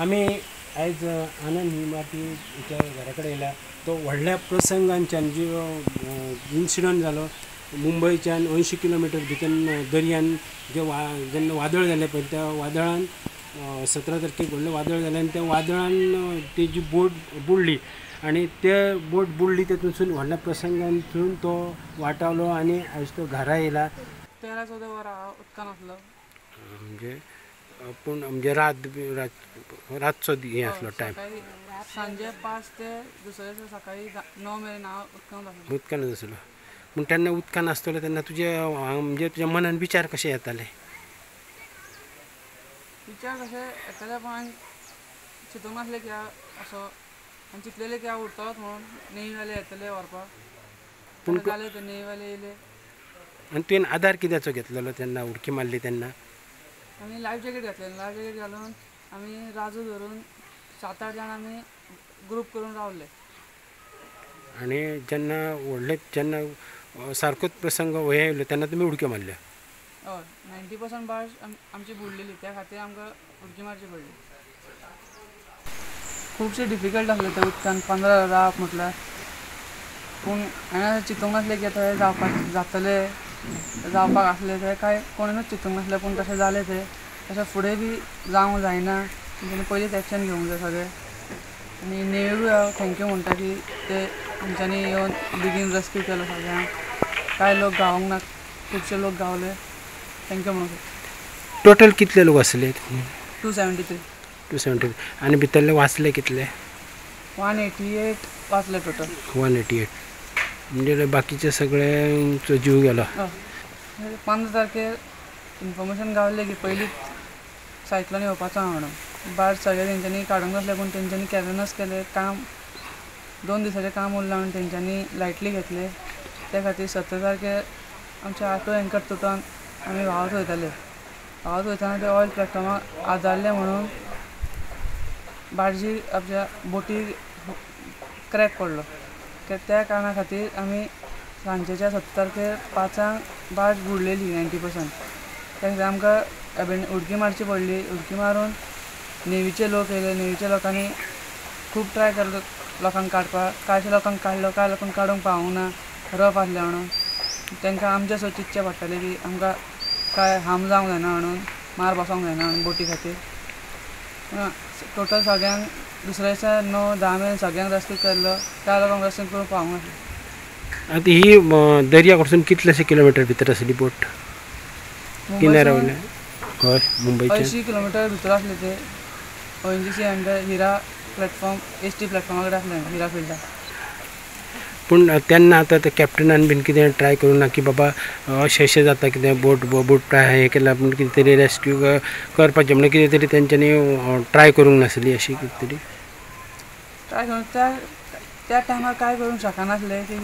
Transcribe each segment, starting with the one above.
आमी आयज आनंद हिमाती हाच्या घरा कडेन येयला. तो व्हडल्या प्रसंगांच्यान जो इन्सिडंट जालो मुंबयच्यान 80 किलोमिटर भितर दर्यान जे जेन्ना वादळ जालें पळय त्या वादळान 17 तारखेक व्हडलें वादळ जालें आनी त्या वादळान तेजी बोट बुडली आनी ते बोट बुडली तेतूनसून व्हडल्या प्रसंगांतून तो वाटावलो आनी आयज तो घरा येयला. 13-14 वरां उदकान आसलो म्हणजे पूण म्हणजे रात रातचो हें आसलो टायम. सांजे 5 ते दुसऱ्या दिसा सकाळी 9 मेरेन हांव उदकान आसलो. उदकानच आसलो. पूण तेन्ना उदकान आसतलो तेन्ना तुजे म्हणजे तुज्या मनान विचार कशे येताले? विचार कशे येताले पण हांवें चिंतूंक नासलें की असो आनी चिंतलेलें की हांव उरतलोच म्हणून नेवीवाले येतले व्हरपाक. पूण जालें ते नेवीवाले येयले. आनी तुवें आदार कित्याचो घेतलेलो तेन्ना उडकी मारली तेन्ना? आमी लायफ जॅकेट घातलेलें. लायफ जॅकेट घालून आमी राजू धरून 7-8 जाण आमी ग्रूप करून रावले. आनी जेन्ना व्हडले जेन्ना सारकोच प्रसंग हे येयलो तेन्ना तुमी उडक्यो मारल्यो? हय, 90% बार्ज आमची बुडलेली, त्या खातीर आमकां उडकी मारची पडली. खुबशें डिफिकल्ट आसलें तें उदकान 15 रावप म्हटल्यार. पूण हांवें अशें चिंतूंक नासलें की आतां हें जावपाक जातलें, जावपाक आसलें तें कांय कोणूच चिंतूंक नासलें. पूण तशें जालें तें. तशें फुडें बी जावंक जायना तेंच्यांनी पयलींच एक्शन घेवंक जाय सगळें. आनी नेव्हीकूय हांव thank you म्हणटा की ते आमच्यांनी येवन बेगीन रेस्क्यू केलो सगळ्यांक. कांय लोक गावोंक ना, खुबशे लोक गावले. Thank you म्हणूंक. टोटल कितले लोक आसले? 273. 273. आनी भितरले वाचले कितले? 188 वाचले टोटल. 188 म्हणजे बाकीचे सगळ्यांचो जीव गेलो. 15 तारखेर इन्फॉर्मेशन गावलें की पयलींच सायक्लोन येवपाचो आहा म्हणून. बार्ज सगळे तेंच्यांनी काडूंक नासले पूण तेंच्यांनी केलेंच केलें काम. 2 दिसाचें काम उरलां म्हणून तेंच्यांनी लायटली घेतलें. त्या खातीर 17 तारखेर आमचे ऑटो एंकर तुटोन आमी व्हांवत वयताले. व्हांवत वयतना ते ऑयल प्लॅटफॉर्माक आदारले म्हणून बार्जी आमच्या बोटीक क्रॅक पडलो. त्या कारणा खातीर आमी सांजेच्या 17 तारखेर 5 बार्ज बुडलेली 90%. त्या खातीर आमकां उडकी मारची पडली. उडकी मारून नेवीचे लोक येयले. नेवीच्या लोकांनी खूब ट्राय केलो लोकांक काडपाक. कांयशे लोकांक काडलो, कांय लोकांक काडूंक पावूंक ना, रफ आसलें म्हणून. तांकां आमचें सो चिंतचें पडटालें की आमकां कांय हार्म जावंक जायना म्हणून, मार बसोंक जायना म्हणून बोटी खातीर. टोटल सगळ्यांक दुसऱ्या दिसा 9-10 मेरेन सगळ्यांक रेस्क्यू केल्लो. कांय लोकांक रेस्क्यू करूंक पावूंक नासलें. आतां ही दर्या कडसून कितलेशे किलोमिटर भितर आसली बोट? किनाऱ्या वयल्यान? हय, मुंबयच्यान 80 किलोमिटर भितर आसले ते. ONGC under Hira platform, ST प्लॅटफॉर्मा कडेन आसलें, हिरा फिल्डार. पूण तेन्ना आतां ते कॅप्टनान बीन कितें ट्राय करूं ना की बाबा अशें अशें जाता कितें बोट बोट हें केलां पूण कितें तरी रेस्क्यू करपाचें म्हणल्यार कितें तरी तेंच्यांनी ट्राय करूंक नासली अशी कितें तरी? ट्राय करूंक त्या टायमार कांय करूंक शकनासलें की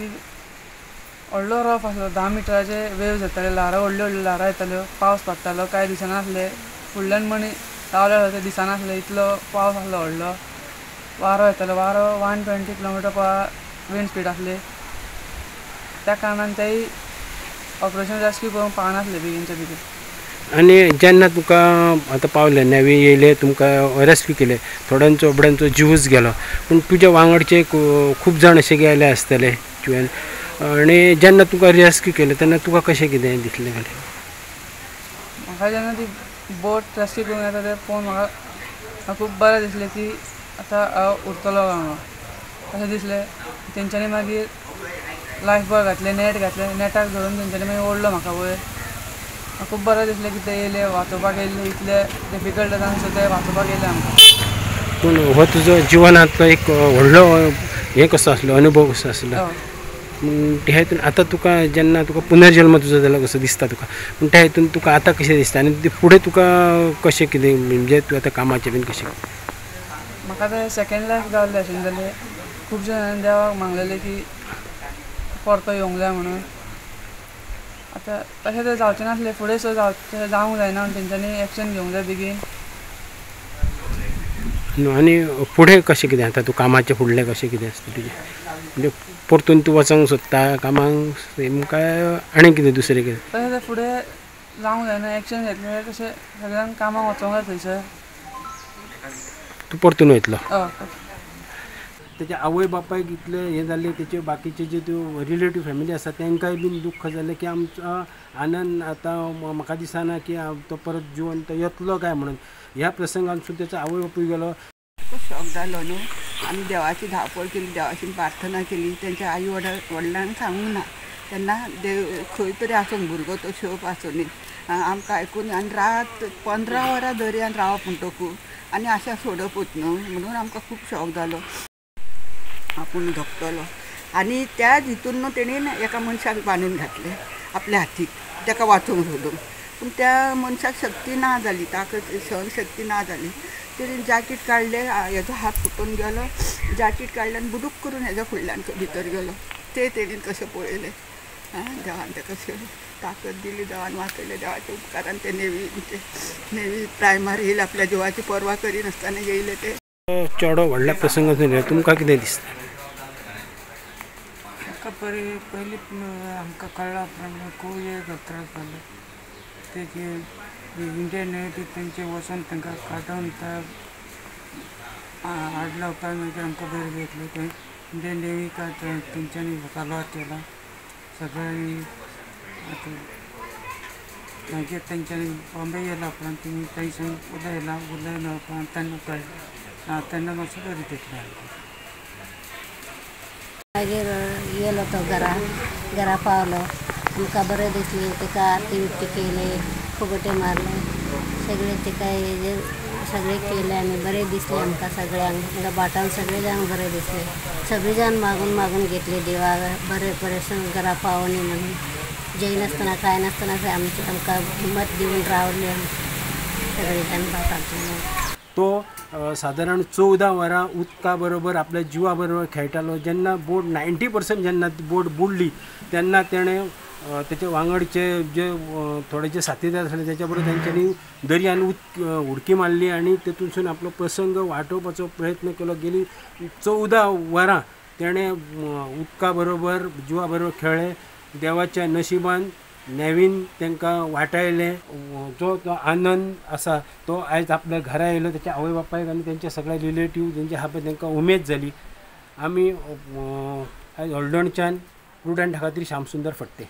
व्हडलो रफ आसलो. 10 मिटराचे वेव्ज येताले, ल्हारां व्हडल्यो व्हडल्यो ल्हारां येताल्यो, पावस पडटालो, कांय दिसनासलें. फुडल्यान मनीस रावले ते दिसनासले, इतलो पावस आसलो व्हडलो. वारो येतालो, वारो 120 किलोमिटर पर विंड स्पीड आसली. त्या कारणान तेय ऑपरेशन रेस्क्यू करूंक पावनासले बेगीनच्या बेगीन. आनी जेन्ना तुका आतां पावले नेवी येयले तुमकां रेस्क्यू केले, थोड्यांचो थोड्यांचो जिवूच गेलो, पूण तुज्या वांगडचे खूब जाण अशे गेले आसतले तुवें. आनी जेन्ना तुका रेस्क्यू केलें तेन्ना तुका कशें कितें दिसलें? म्हाका जेन्ना ती बोट रेस्क्यू करूंक येता तें पळोवन म्हाका खूब बरें दिसलें की आतां हांव उरतलो काय म्हणून अशें दिसलें. तेंच्यांनी मागीर लायफ बॉय घातलें, नॅट घातलें, नॅटाक धरून तेंच्यांनी मागीर ओडलो म्हाका वयर. खूब बरें दिसलें की ते येयले वाचोवपाक येयले, इतले डिफिकल्ट जावन सुद्दां ते वाचोवपाक येयले आमकां. पूण हो तुजो जिवनांतलो एक व्हडलो हें कसो आसलो, अनुभव कसो आसलो. त्या हितून आतां तुका जेन्ना तुका पुनर्जल्म तुजो जालो कसो दिसता तुका, पूण त्या हितून तुका आतां कशें दिसता आनी फुडें तुका कशें कितें म्हणजे तूं आतां कामाचें बीन कशें? म्हाका तें सेकेंड लायफ गावल्लें अशें जालें. खुबशे जाणांनी देवाक मागलेलें की परतो येवंक जाय म्हणून. आतां तशें तें जावचें नासलें, फुडें सो तशें जावंक जायना म्हणून तेंच्यांनी एक्शन घेवंक जाय बेगीन. आनी फुडें कशें कितें आतां तूं कामाचें फुडलें कशें कितें आसता तुजें? म्हणजे परतून तूं वचोंक सोदता कामाक सेम काय आनी कितें दुसरें कितें? तशें तें फुडें जावंक जायना, एक्शन घेतलें तशें सगळ्यांक कामाक वचोंक जाय थंयसर. तूं परतून वयतलो. हय. तेच्या आवय बापायक इतलें हें जालें, तेचे बाकीचे जे त्यो रिलेटीव फॅमिली आसा तांकांय बीन दुख्ख जालें की आमचो आनंद आतां म्हाका दिसना की तो परत जिवंत येतलो काय म्हणून. ह्या प्रसंगान सुद्दां तेचो आवय बापूय गेलो. शॉक जालो न्हू. आमी देवाची धांवपळ केली, देवाची प्रार्थना केली. तेंच्या आई वडिलांक सांगूंक ना तेन्ना देव खंय तरी आसूंक भुरगो तो शोप आसूं आमकां आयकून. आनी रात 15 वरां दर्यान रावप म्हणटकू आनी आशा सोडपूच न्हू, म्हणून आमकां खूब शॉक जालो. आपूण धोकतलो आनी त्याच हितून न्हू तेणेन एका मनशाक बांदून घातलें आपल्या हातीक, ताका वाचोवंक सोदून. पूण त्या मनशाक शक्ती ना जाली, ताकद सहनशक्ती ना जाली. तेणेन जॅकेट काडलें, हेजो हात फुटून गेलो. जॅकेट काडलें आनी बुडूक करून हेज्या फुडल्यान भितर गेलो. ते तेणेन कशें पळयलें, देवान ताका ताकद दिली, देवान वाचयलें. देवाच्या उपकारान ते नेवी प्रायमार येयले, आपल्या जिवाची पर्वा करिनासतना येयले ते. चेडो व्हडल्या प्रसंगान तुमकां कितें दिसता? म्हाका पयलीं आमकां कळ्ळा उपरांत खूब एक त्रास जालो. तेजे इंडियन नेवी तेंचे वचून तांकां काडून हाडला उपरांत मागीर आमकां बरें दिसलें. थंय इंडियन नेवी तेंच्यांनी साल्वार केला सगळ्यांनी. आतां मागीर तेंच्यांनी बॉम्बे गेल्या उपरांत तेमी थंयसून उलयला, उलयल्या उपरांत तेन्ना कळ्ळें, तेन्ना मातशें बरें दिसलें आमकां. मागीर येयलो तो घरा, घरा पावलो, आमकां बरें दिसलें. ताका आरती बिरती केली, फुगोटे मारले, सगळें ताका हेजेर सगळें केलें आनी बरें दिसलें आमकां सगळ्यांक. हांगा भाटान सगळे जाण बरें दिसलें. सगळे जाण मागून मागून घेतले देवाक बरें बरें घरा पावोनी म्हणून. जेयनासतना कांय नासतना आमची आमकां हिम्मत दिवन रावले सगळे जाण भाटांतले. तो सादारण 14 वरां उदका बरोबर आपल्या जिवा बरोबर खेळटालो. जेन्ना बोट 90% जेन्ना बोट बुडली तेन्ना तेणें तेचे वांगडचे जे थोडे जे साथीदार आसले तेच्या बरोबर तेंच्यांनी दर्यान उडकी मारली आनी तेतूनसून आपलो प्रसंग वाटोवपाचो प्रयत्न केलो. गेली 14 वरां तेणें उदका बरोबर जिवा बरोबर खेळ्ळें. देवाच्या नशिबान नेवीन तांकां वाटायलें. जो तो आनंद आसा तो आयज आपल्या घरा येयलो. तेच्या आवय बापायक आनी तेंच्या सगळ्या रिलेटीव तेंच्या आहा पळय तांकां उमेद जाली. आमी आयज हळदोणच्यान प्रुडंटा खातीर श्यामसुंदर फडते.